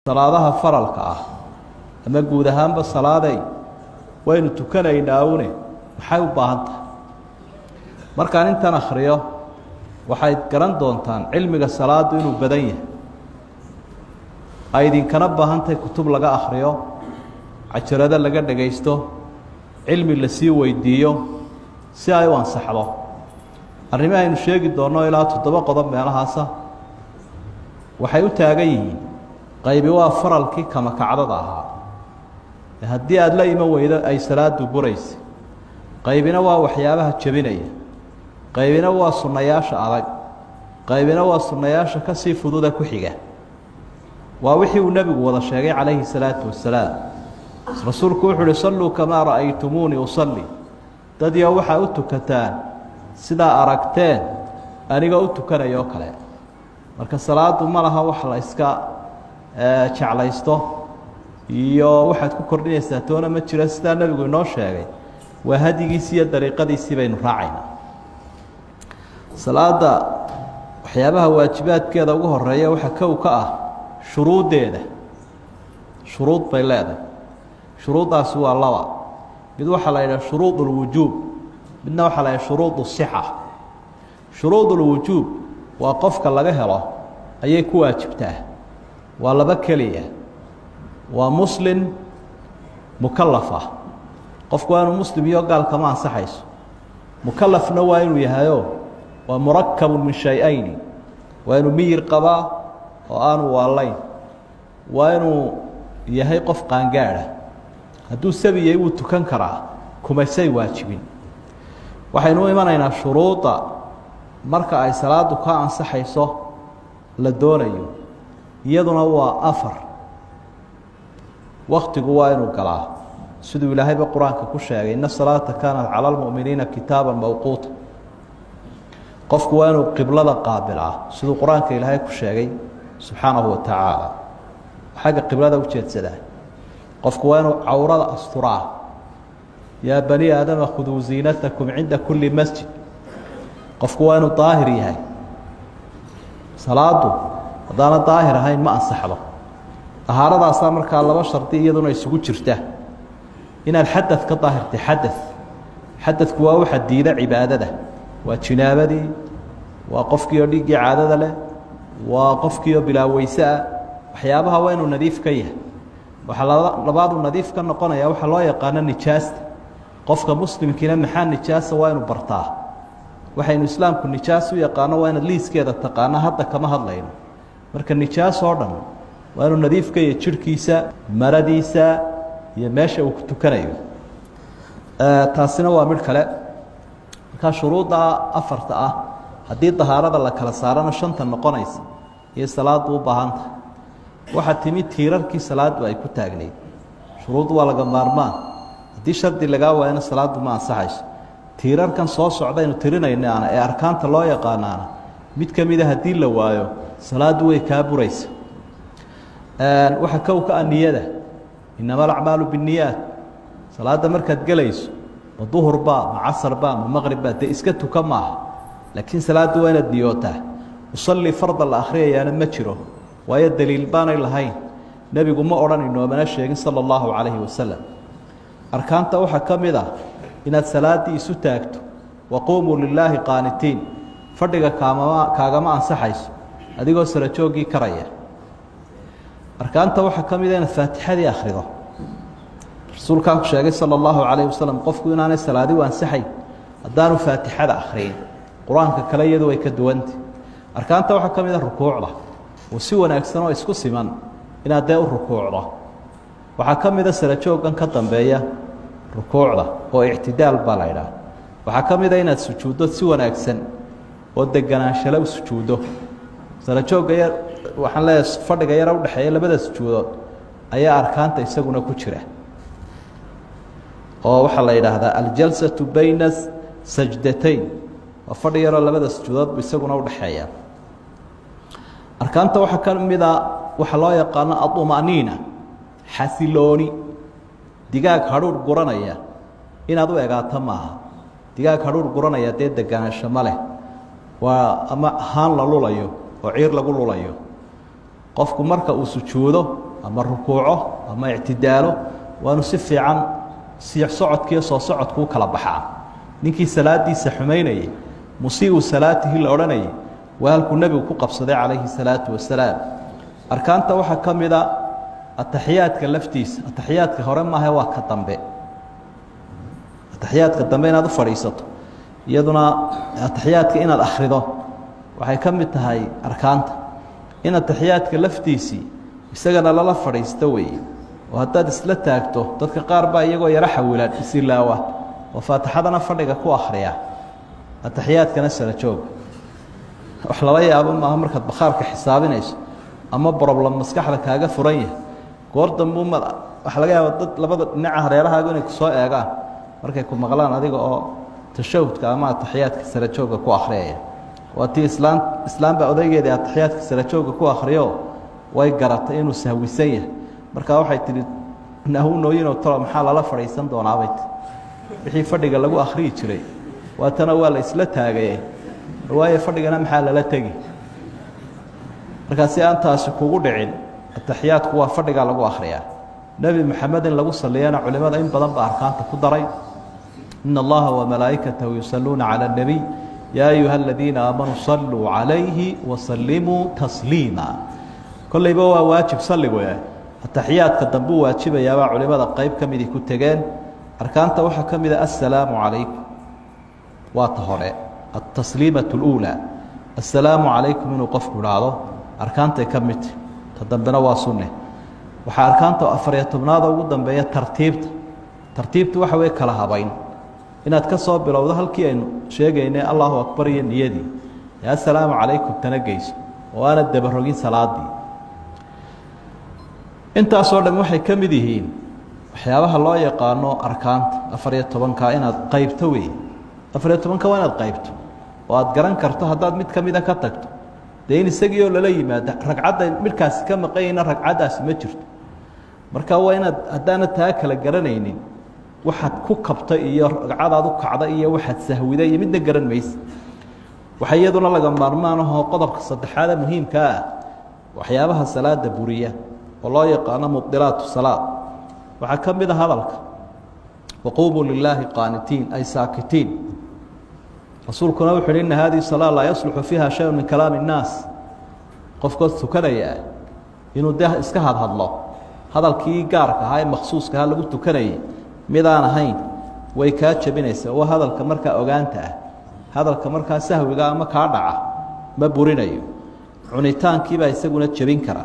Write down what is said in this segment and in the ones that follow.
Salaadaha faralka ah ama guud ahaanba salaaday waynu tukanaynaa une, maxay u baahan tahay? Markaan intan akhriyo, waxayd garan doontaan cilmiga salaadu inuu badan yahay, ay idinkana baahan tahay kutub laga akhriyo, cajarado laga dhagaysto, cilmi lasii weydiiyo si ay u ansaxdo. Arrimi aynu sheegi doonno ilaa 7 qodob meelahaasa waxay u taagan yihiin. Qaybi waa faralkii kamakacdada ahaa ee haddii aada la iman weydo ay salaadu buraysa. Qaybina waa waxyaabaha jebinaya. Qaybina waa sunnayaasha adag. Qaybina waa sunnayaasha kasii fududa ku xiga. Waa wixii uu nebigu wada sheegay calayhi salaatu wasalaam. Rasuulku wuxuu uhi: "صلوا كما رأيتموني أصلي." Dadyo, waxaa u tukataan sidaa aragteen aniga u tukanayoo kale. Marka salaadu ma laha wax la iska jeclaysto iyo waxaad ku kordhinaysaa toona ma jiro. Sidaa nebigu inoo sheegay waa hadyigiisii iyo dariiqadiisii baynu raacaynaa. Salaada waxyaabaha waajibaadkeeda ugu horeeya waxaa kow ka ah shuruuddeeda. Shuruud bay leedahay. Shuruuddaasi waa laba: mid waxaa la yidhaha shuruud اlwujuub, midna waxaa la yidhaha shuruud الصixa. Shuruud اlwujuub waa qofka laga helo ayay ku waajibtaa. Waa laba keliya: waa muslim mukalafa. Qofku waa inuu muslim iyo gaal kama ansaxayso. Mukalafna waa inuu yahayo, waa مركب من شيئين. Waa inuu miyir qabaa oo aanu waalayn. Waa inuu yahay qof qaangaadha. Hadduu sabiyey, wuu tukan karaa, kumaysay waajibin. Waxaynu u imanaynaa shuruudda marka ay salaadu ka ansaxayso la doonayo. Iyaduna waa afar. Waktigu waa inuu galaa, siduu ilaahayba qur-aanka ku sheegay: "إن الصلاة كانت على المؤمنين كتابا موقوتا." Qofku waa inuu qiblada qaabilaa, siduu qur-aanka ilaahay ku sheegay subxaanahu wa tacaala, xagga qiblada ujeedsadaa. Qofku waa inuu cawrada asturaa: "يا بني آدم خذوا زينتكم عند كل مسجد." Qofku waa inuu daahir yahay. Salaadu haddaana daahir ahayn ma ansaxdo. Dahaaradaasaa markaa laba shardi iyaduna isugu jirta: inaad xadad ka daahirtay. Xadad, xadadku waa waxa diida cibaadada. Waa jinaabadii, waa qofkii oo dhiiggii caadada leh, waa qofkii oo bilaa weyse ah. Waxyaabaha waa inuu nadiif ka yahay. Waxaa labaadu nadiif ka noqonaya waxaa loo yaqaano nijaasta. Qofka muslimkiina maxaa nijaasa waa inuu bartaa. Waxaynu islaamku nijaas u yaqaano waa inaad liiskeeda taqaano. Hadda kama hadlayno. Marka nijaas oo dhan waa inuu nadiif ka yahay: jidhkiisa, maradiisa iyo meesha uu ku tukanayo. Taasina waa midh kale. Markaa shuruudda afarta ah, haddii dahaarada la kala saarana shanta noqonaysa, iyo salaadu u baahan tahay. Waxaa timi tiirarkii salaadu ay ku taagnayd. Shuruuddu waa laga maarmaan. Haddii shardi lagaa waayana, salaadu ma ansaxayso. Tiirarkan soo socdaynu tirinaynaana ee arkaanta loo yaqaanaana, mid ka mida haddii la waayo, salaaddu way kaa buraysa. Waxaa kow ka ah niyada: "إنما الأعمال بالنيات." Salaadda markaad gelayso, ma duhurba, ma casarba, ma maqribba, dee iska tuka maaha, laakiin salaaddu waa inaad niyootaa. "أصلي فرضا" la akhriyayaana ma jiro, waayo daliil baanay lahayn. Nebigu ma odhan, inoomana sheegin sala allahu calayhi wasalam. Arkaanta waxaa ka mid ah inaad salaaddii isu taagto: "وقوموا لله قانتين." Fadhiga kaamama kaagama ansaxayso adigoo sarajooggii karaya. Arkaanta waxaa ka mid a inaad faatixadii akhrido. Rasuulkaa ku sheegay sala allahu calayhi wasalam qofku inaanay salaadi u ansaxayn haddaanu faatixada akhriyin. Qur-aanka kale iyadu way ka duwanta. Arkaanta waxaa ka mid a rukuucda oo si wanaagsan oo isku siman inaad dee u rukuucdo. Waxaa ka mida sarajooggan ka dambeeya rukuucda oo ictidaal baa la idhaha. Waxaa ka mida inaad sujuuddo si wanaagsan oo deganaanshala u sujuuddo. Sarajoogga yar, waxaan leeyahay fadhiga yara udhexeeya labada sujuudood ayaa arkaanta isaguna ku jira, oo waxaa la yidhaahdaa الجلسة بين السجدتين. Waa fadhi yaroo labada sujuudood bu isaguna udhexeeya. Arkaanta waxaa ka mida waxaa loo yaqaano الطمأنينة, xasilooni. Digaag hadhuur guranaya inaad u egaato maaha. Digaag hadhuur guranaya dee deganaansho ma leh, waa ama haan la lulayo oo ciir lagu lulayo. Qofku marka uu sujuudo ama rukuuco ama ictidaalo, waanu si fiican si socodkiiyo soo socodku u kala baxaa. Ninkii salaadiisa xumaynayay, musii'u salaatihi la odhanayay, waa halkuu nebigu ku qabsaday calayhi salaatu wasalaam. Arkaanta waxaa ka mida ataxiyaadka laftiisa. Ataxiyaadka hore maaha, waa ka dambe. Ataxiyaadka dambe inaad u fadhiisato, iyaduna ataxiyaadka inaad akhrido waxay ka mid tahay arkaanta. In ataxiyaadka laftiisii isagana lala fadhiisto weeye, oo haddaad isla taagto, dadka qaar baa iyagoo yaro xawilan isilaawa oo faatixadana fadhiga ku akhriya, ataxiyaadkana sala jooga. Wax lala yaabo maaha markaad bakhaarka xisaabinayso ama problem maskaxda kaaga furan yahay goor dambu ma waxaa laga yaaba dad labada dhinaca hareerahaagu inay kusoo eegaan markay ku maqlaan adiga oo tashahudka ama ataxiyaadka sala joogga ku akhriyaya. Waa tii islaan, islaam baa odaygeedii ataxiyaadka sala joogga ku akhriyo, way garatay inuu sahwisan yahay. Markaa waxay tihi, nahunooyinoo talo maxaa lala fadhiisan doonaabay ti wixii fadhiga lagu akhriyi jiray, waatana waa la isla taagaye, waayo fadhigana maxaa lala tegi? Markaa si aan taasi kugu dhicin, ataxiyaadku waa fadhigaa lagu akhriyaa. Nebi Maxamed in lagu saliyana culimada in badan ba arkaanta ku daray. In allaha wamalaa'ikatahu yusaluuna cala اnebiy yaa ayuha aladiina aamanuu saluu calayhi wasalimuu tasliima. Kollayba waa waajib salligu, ataxiyaadka dambuu waajibayaabaa culimada qeyb ka midii ku tegeen. Arkaanta waxaa ka mida assalaamu calaykum, waa ta hore, altasliimaة اluulى. Assalaamu calaykum inuu qofku idhaahdo arkaantay ka midta, ta dambena waa sunne. Waxaa arkaanta afariyo tobnaada ugu dambeeya tartiibta. Tartiibtu waxa weye kala habayn, inaad ka soo bilowdo halkii aynu sheegaynay allahu akbar iyo niyadii, ee assalaamu calaykum tana geyso, oo aanad dabarogin salaadii. Intaasoo dham waxay ka mid yihiin waxyaabaha loo yaqaano arkaanta 14-ka. Inaad qaybto wey, 14-ka waa inaad qaybto oo aad garan karto haddaad mid ka mida ka tagto, dee in isagii oo lala yimaado ragcadda midhkaasi ka maqanyayna ragcaddaasi ma jirto. Marka waa inaad haddaanad taa kala garanaynin, waxaad ku kabta iyo ragcadaad u kacda iyo waxaad sahwiday iyo midna garan mayse. Waxaa iyaduna laga maarmaan ahoo qodobka saddexaada muhiimka ah, waxyaabaha salaada buriya oo loo yaqaano mubdilaatu salaad, waxaa ka mid a hadalka. Waquumuu lilaahi qaanitiin, ay saakitiin. Rasuulkuna wuxu uhi, ina hadihi salaa laa yasluxu fiiha shayun min kalaami الnaas. Qofkood tukanayaa inuu dee iska hadhadlo, hadalkii gaarka ahaa ee maksuuska ahaa lagu tukanayay midaan ahayn, way kaa jebinaysaa. Waa hadalka markaa ogaanta ah. Hadalka markaa sahwiga ama kaa dhaca ma burinayo. Cunitaankiibaa isaguna jebin kara,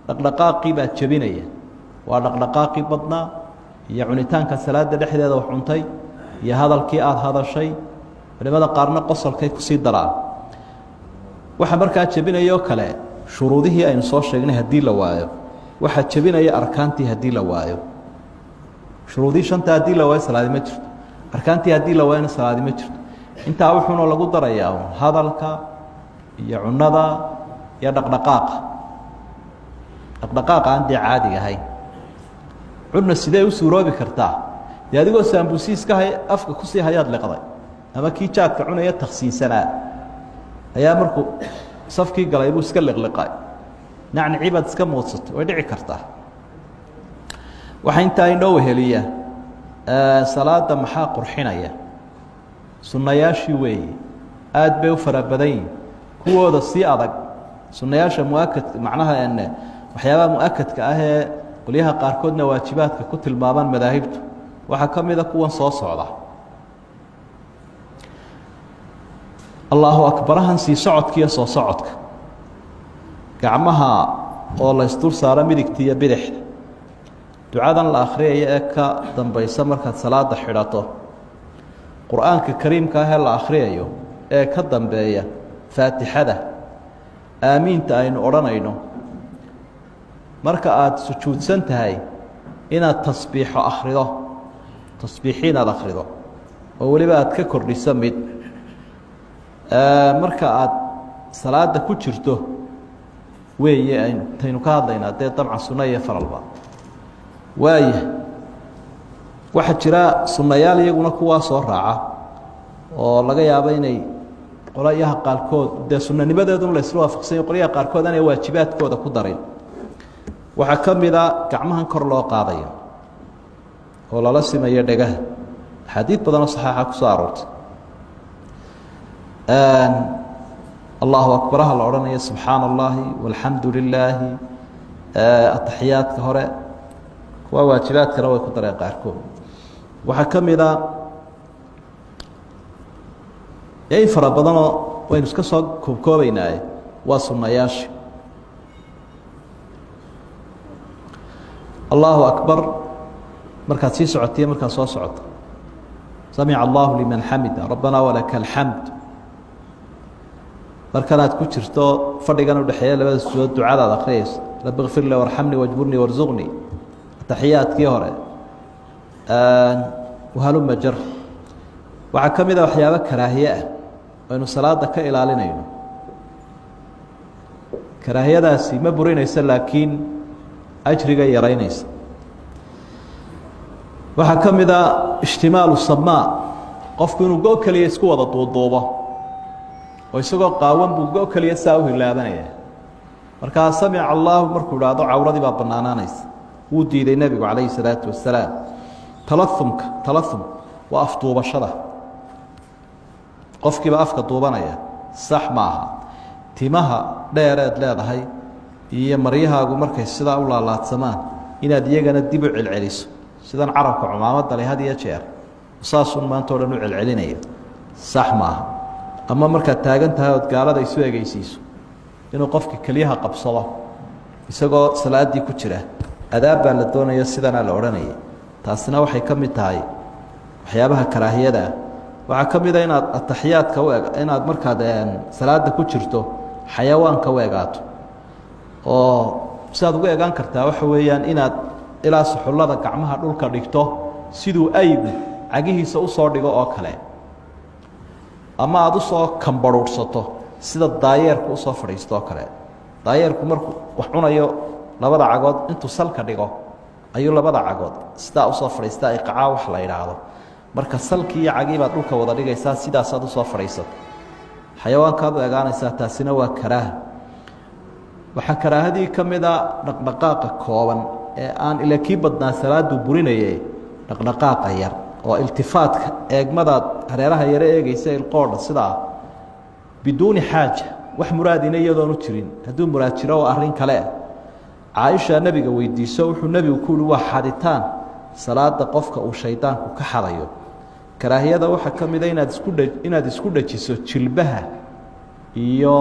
dhaqdhaqaaqiibaa jebinaya, waa dhaqdhaqaaqii badnaa iyo cunitaanka salaada dhexdeeda wax cuntay iyo hadalkii aada hadashay. Culimada qaarna qosolkay kusii daraan. Waxa markaa jebinayoo kale shuruudihii aynu soo sheegnay haddii la waayo, waxaa jebinaya arkaantii haddii la waayo. Shuruudihii shanta haddii la waayo, salaadi ma jirto. Arkaantii haddii la waayona, salaadi ma jirto. Intaa wuxuuna lagu darayaa hadalka iyo cunada iyo dhaqdhaqaaqa, dhaqdhaqaaqa aan dee caadiga ahayn. Cunna sidee u suuroobi kartaa? Dee adigoo saambusiiska hay afka kusii hayaad liqday, ama kii jaadka cunaya taksiinsanaa ayaa markuu safkii galay buu iska liqliqay, nacnici baad iska muudsatay, way dhici kartaa. Waxaa intaa inoo weheliya, salaada maxaa qurxinaya? Sunnayaashii weeye, aada bay u fara badan yihin. Kuwooda sii adag, sunnayaasha muakad, macnaha waxyaabaha mu-akadka ah ee qolyaha qaarkoodna waajibaadka ku tilmaamaan madaahibtu, waxaa ka mida kuwan soo socda: allahu akbarahan sii socodka iyo soo socodka, gacmaha oo la isdul saaro midigta iyo bidixda, ducadan la akhriyaya ee ka dambaysa markaad salaada xidhato, qur-aanka kariimka ah ee la akhriyayo ee ka dambeeya faatixada, aamiinta aynu odhanayno, marka aada sujuudsan tahay inaad tasbiixo akhrido, tasbiixi inaad akhrido oo weliba aad ka kordhiso mid, marka aada salaada ku jirto weeye ayntaynu ka hadlaynaa dee dabcan sunno iyo faralba. Waaya, waxaa jira sunnayaal iyaguna kuwaa soo raaca oo laga yaabo inay qolyaha qaarkood dee sunanimadeeduna la isla waafaqsanya, qolyaha qaarkood aanay waajibaadkooda ku darin. Waxaa ka mida gacmahan kor loo qaadayo oo lala simayo dhegaha, axaadiid badanoo saxeixa kusoo aroortay. Allahu akbaraha la odhanayo, subxaana allahi walxamdu lilaahi, ataxiyaadka hore, kuwa waajibaadkana way ku dareen qaarkood. Waxaa ka mida in fara badanoo waynu iska soo koobkoobaynaaye, waa sunnayaasha. Allahu akbar markaad sii socotiyo markaad soo socoto, samica allahu liman xamida, rabbanaa walaka alxamd. Markanaad ku jirto fadhigan udhexeeya labada sujuudood, ducadaad akhriyayso, rabi kfir li warxamnii wajburnii warsuqnii, ataxiyaadkii hore, wahaluma jar. Waxaa ka mid a waxyaabo karaahiye ah aynu salaada ka ilaalinayno. Karaahiyadaasi ma burinayso, laakiin ajriga yaraynaysa. Waxaa ka mid a ishtimaalu samaa, qofku inuu go keliya isku wada duuduubo, oo isagoo qaawan buu go keliya saa u hilaabanaya. Markaa samica allaahu markuu idhaahdo, cawradii baa bannaanaanaysa. Wuu diiday nebigu calayhi salaatu wasalaam. Talaumka, talaum waa afduubashada, qofkiiba afka duubanaya, sax ma aha. Timaha dheereed leedahay iyo maryahaagu markay sidaa u laalaadsamaan, inaad iyagana dib u celceliso, sidan carabka cumaamada le had iyo jeer saasun maanta o dhan u celcelinaya, sax maaha. Ama markaad taagan tahay ood gaalada isu egeysiiso, inuu qofka keliyaha qabsado isagoo salaadii ku jira, adaab baa la doonaya, sidanaa la odhanayay. Taasina waxay ka mid tahay waxyaabaha karaahiyada ah. Waxaa ka mid a inaad ataxiyaadka u e inaad markaad salaada ku jirto xayawaanka u egaato, oo sidaad ugu egaan kartaa waxa weeyaan inaad ilaa suxullada gacmaha dhulka dhigto, siduu aygu cagihiisa usoo dhigo oo kale, ama aada usoo kambaruurhsato sida daayeerku usoo fadhiisto oo kale. Daayeerku markuu wax cunayo, labada cagood intuu salka dhigo ayuu labada cagood sidaa usoo fadhiistaa, iqacaa wax la idhaahdo. Marka salkii iyo cagii baad dhulka wada dhigaysaa, sidaasaad usoo fadhiisato, xayawaankaad u egaanaysaa, taasina waa karaaha. Waxaa karaahadii ka mid a dhaqdhaqaaqa kooban ee aan ila kii badnaa salaadu burinaye, dhaqdhaqaaqa yar oo iltifaatka, eegmadaad hareeraha yaro eegeysa, ilqoodha sidaa, biduuni xaaja, wax muraadina iyadoonu jirin. Hadduu muraad jiro oo arrin kale ah. Caaisha nebiga weydiiso, wuxuu nebigu ku yihi waa xaditaan salaada qofka uu shaydaanku ka xadayo. Karaahiyada waxaa ka mida inaad isku dha inaad isku dhajiso jilbaha iyo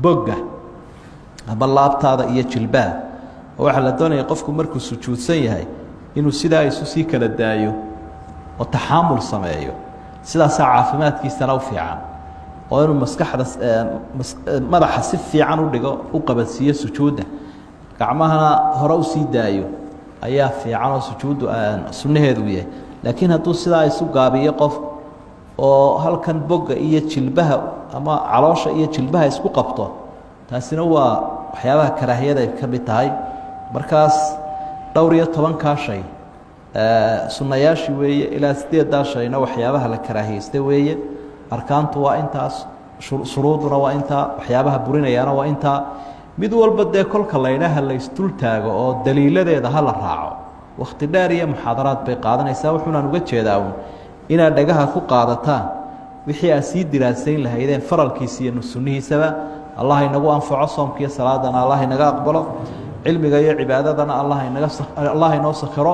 bogga, ama laabtaada iyo jilbaha, oo waxaa la doonaya qofku markuu sujuudsan yahay inuu sidaa isu sii kala daayo oo taxaamul sameeyo. Sidaasaa caafimaadkiisana u fiican, oo inuu maskaxda madaxa si fiican u dhigo, u qabadsiiyo sujuudda, gacmahana hore usii daayo ayaa fiican, oo sujuuddu sunnaheedu yahay. Laakiin hadduu sidaa isu gaabiyo qof oo halkan bogga iyo jilbaha ama caloosha iyo jilbaha isku qabto, taasina waa waxyaabaha karaahiyada ay ka mid tahay. Markaas dhowr iyo tobankaa shay sunnayaashii weeye, ilaa sideeddaa shayna waxyaabaha la karaahiyeysta weeye. Arkaantu waa intaas, shuruuduna waa intaa, waxyaabaha burinayaana waa intaa. Mid walba dee kolka laydhaha la isdul taago oo daliiladeeda ha la raaco, wakhti dheer iyo muxaadaraad bay qaadanaysaa. Wuxuunaan uga jeedaa uun inaad dhagaha ku qaadataan wixii aad sii diraasayn lahaydeen, faralkiisa iyo sunnihiisaba. Allah inagu anfaco soomkiiyo salaadana, Allah inaga aqbalo cilmiga iyo cibaadadana, Allah inaga, Allah inoo sakhiro.